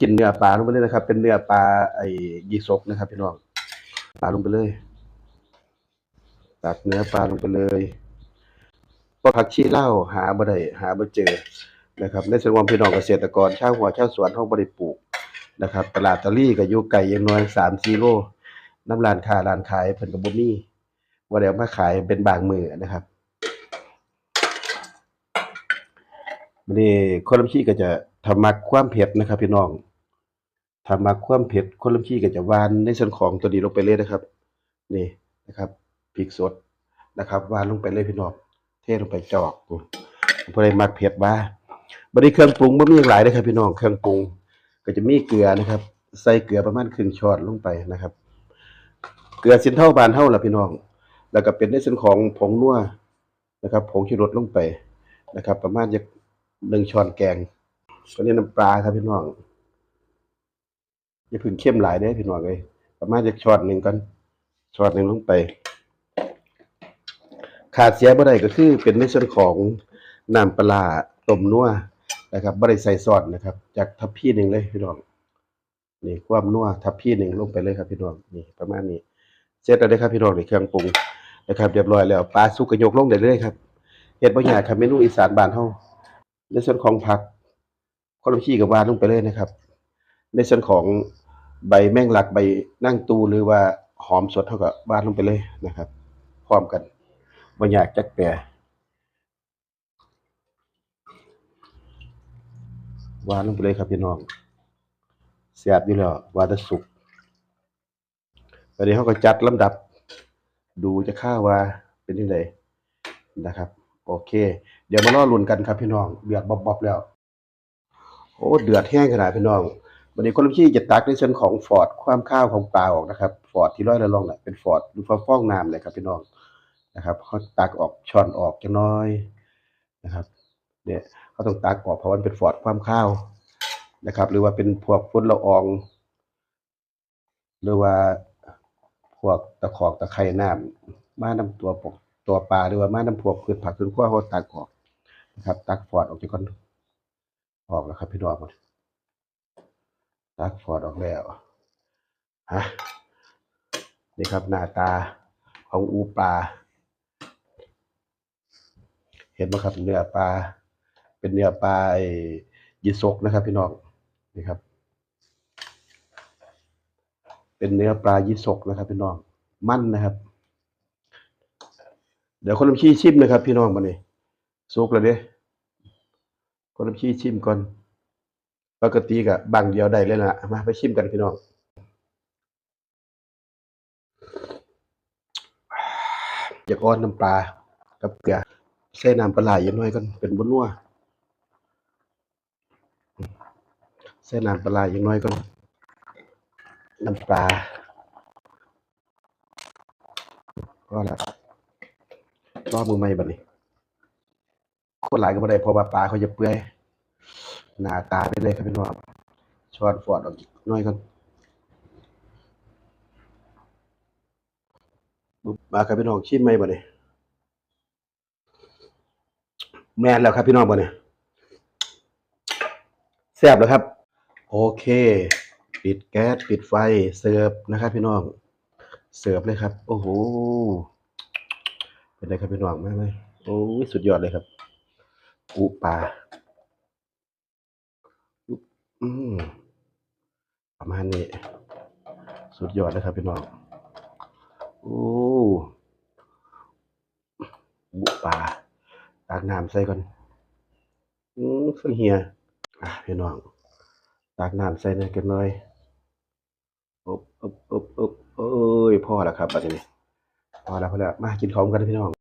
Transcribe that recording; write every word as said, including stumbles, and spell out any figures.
กินเนื้อปลาลงไปเลยนะครับ เป็นเนื้อปลาไอ้ยี่สกนะครับพี่น้อง ปลาลงไปเลย ตักเนื้อปลาลงไปเลย เพราะผักชีลาวหาบ่ได้ หาบ่เจอนะครับ ในส่วนของพี่น้องเกษตรกร ชาวหัวชาวสวนเฮาบ่ได้ปลูกนะครับ ตลาดตะลี่ก็อยู่ไกลอย่างน้อยสามสี่โล นำร้านค้าร้านขายเพิ่นก็บ่มี บ่ได้เอามาขายเป็นบางมื้อนะครับ บัดนี้คนลำชีก็จะ ถ้ามักความเผ็ดนะครับพี่น้อง ถ้ามักความเผ็ด คนลำชีก็จะหว่านในส่วนของตัวนี้ลงไปเลยนะครับ นี่นะครับ พริกสดนะครับ หว่านลงไปเลยพี่น้อง เทลงไปจอก ผู้ใดมักเผ็ดว่า บัดนี้เครื่องปรุงบ่มีหยังหลายเลยครับพี่น้อง เครื่องปรุงก็จะมีเกลือนะครับ ใส่เกลือประมาณครึ่งช้อนลงไปนะครับ เกลือสินเทาบ้านเฮาล่ะพี่น้อง แล้วก็เป็นในส่วนของผงนัวนะครับ ผงชูรสลงไปนะครับ ประมาณจักหนึ่งช้อนแกง ก็นี่น้ำปลาครับพี่น้อง อย่าเพิ่งเข้มหลายเด้อพี่น้องเอ้ย ประมาณจักช้อนหนึ่งก่อน ช้อนหนึ่งลงไป ขาดเสียบ่ได้ก็คือเป็นในส่วนของน้ำปลาร้าต้มนัวนะครับ บ่ได้ใส่ช้อนนะครับ จักทัพพีหนึ่งเลยพี่น้อง นี่ความนัวทัพพีหนึ่งลงไปเลยครับพี่น้อง นี่ประมาณนี้ เสร็จแล้วเด้อครับพี่น้อง นี่เครื่องปรุงนะครับ เรียบร้อยแล้ว ปลาสุกก็ยกลงได้เลยครับ เฮ็ดบ่ยากครับ เมนูอีสานบ้านเฮา ในส่วนของผัก คนลำชีก็หว่านลงไปเลยนะครับ ในส่วนของใบแมงลัก ใบนางตู หรือว่าหอมสด เฮาก็หว่านลงไปเลยนะครับ พร้อมกัน บ่ยากจักแปร หว่านลงไปเลยครับพี่น้อง แซ่บอยู่แล้ว ว่าแต่สุก บัดนี้เฮาก็จัดลำดับ ดูจักคาวว่าเป็นจั่งใดนะครับ โอเค เดี๋ยวมารอลุ้นกันครับพี่น้อง เดือดบอบๆแล้ว โอ้ เดือดแฮงขนาดพี่น้อง บัดนี้คนลำชีจะตักในส่วนของฟอดความคาวของปลาออกนะครับ ฟอดที่ลอยละล่องน่ะ เป็นฟอดหรือว่าฟองน้ำเลยครับพี่น้อง นะครับ เฮาตักออก ช้อนออกจักหน่อยนะครับ เนี่ย เฮาต้องตักออก เพราะมันเป็นฟอดความคาวนะครับ หรือว่าเป็นพวกฝุ่นละออง หรือว่าพวกตะขอกตะไคร่น้ำ มานำตัวปก ตัวปลา หรือว่ามานำพวกพืชผักสวนครัว เฮาตักออกนะครับ ตักฟอดออกจักก่อน ออกแล้วครับพี่น้อง ตักฟอดออกแล้ว ฮะ นี่ครับ หน้าตาของอูปลา เห็นบ่ครับ เนื้อปลา เป็นเนื้อปลาไอ้ยี่สกนะครับพี่น้อง นี่ครับ เป็นเนื้อปลายี่สกนะครับพี่น้อง มันนะครับ เดี๋ยวคนลำชีชิมนะครับพี่น้อง บัดนี้ สุกแล้วเด้ คนลำชีชิมก่อน ปกติก็บั้งเดียวได้เลยล่ะ มาไปชิมกันพี่น้อง อยากอ่อนน้ำปลากับเกลือ ใส่น้ำปลาร้าอย่างน้อยก่อน เป็นบ่นัว ใส่น้ำปลาร้าอย่างน้อยก่อน น้ำปลา พอละ รอมื้อใหม่บัดนี้ คนหลายก็บ่ได้ เพราะว่าปลาเขาจะเปื่อย หน้าตาไปเลยครับพี่น้อง ช้อนฟอดออกอีกหน่อยก่อน ปุ๊บ มาครับพี่น้อง ชิมใหม่บัดนี้ แม่นแล้วครับพี่น้องบัดนี้ แซ่บแล้วครับ โอเค ปิดแก๊ส ปิดไฟ เสิร์ฟนะครับพี่น้อง เสิร์ฟเลยครับ โอ้โห เป็นไงครับพี่น้อง มาไหม โอ้ย สุดยอดเลยครับ อูปลา อืม ประมาณนี้ สุดยอดเลยครับพี่น้อง โอ้ บุปลา ตักน้ำใส่ก่อน อืม คือเหี่ย อ่ะ พี่น้อง ตักน้ำใส่หน่อยจักหน่อย อบ อบ อบ อบ โอ้ย พอแล้วครับ บัดนี้ พอแล้ว พอแล้ว มากินข้าวกันพี่น้อง